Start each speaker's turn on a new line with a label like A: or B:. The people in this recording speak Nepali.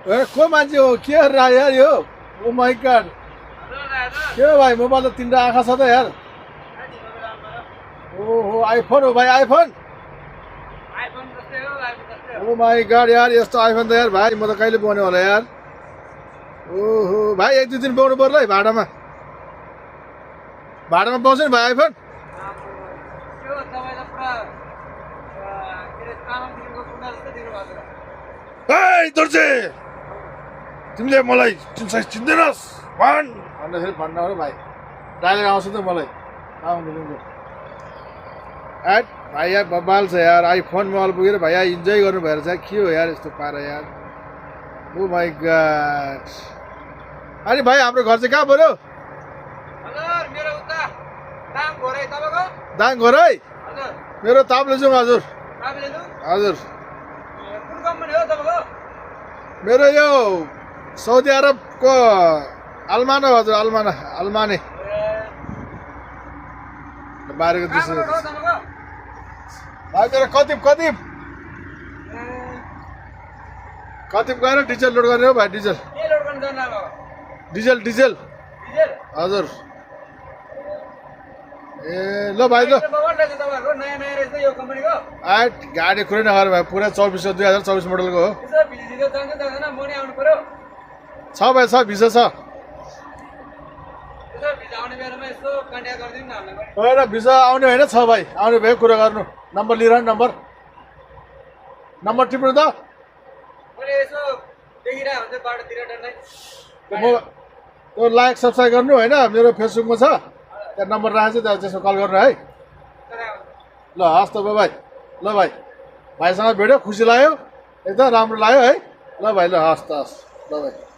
A: ए को मान्छे हो के गरेर आयो यार यो ओ माई गॉड के हो भाइ मोबाइल त तीनटा आँखा छ त यार ओहो आइफोन हो भाइ आइफोन ओ माई गॉड यार यस्तो आइफोन त यार भाइ म त कहिले पाउने होला यार ओहो भाइ एक दुई दिन पाउनु पर्ला है भाडामा पाउँछ नि भाइ आइफोन ए दर्जे तिमीले मलाई चिन्दैनस् भन् भन्दाखेरि भन्न हो भाइ डाइरेक्ट आउँछ त मलाई एट भाइ यार बबाल छ यार आइफोन मल पुगेर भाइ यार इन्जोय गर्नु भएर चाहिँ के हो यार यस्तो पारा यार ओ माई गॉड अनि भाइ हाम्रो घर चाहिँ कहाँ पर्यो दाङ घोरै मेरो ताप्लेजुङ हजुर हजुर मेरो यो साउदी अरबको अलमाना हजुर अलमाने बारेको दृश्य भाइ मेरो कतिप गएर डिजल लोड गर्ने हो भाइ डिजल हजुर ए ल भाइ ल आठ गाडी कुरै नगर भाइ पुरा 2024 मोडलको हो छ भाइ छ भिजा छ होइन भिजा आउने होइन छ भाइ आउने भयो कुरा गर्नु नम्बर लिएर नम्बर टिप्नु त त्यो लाइक सब्सक्राइब गर्नु होइन मेरो फेसबुकमा छ त्यहाँ नम्बर राखेको छ त्यहाँ त्यसमा कल गर्नु है ल हस् त भाइ ल भाइ भाइसँग भेट्यो खुसी लाग्यो एकदम राम्रो लाग्यो है ल भाइ ल हस् त हस् ल भाइ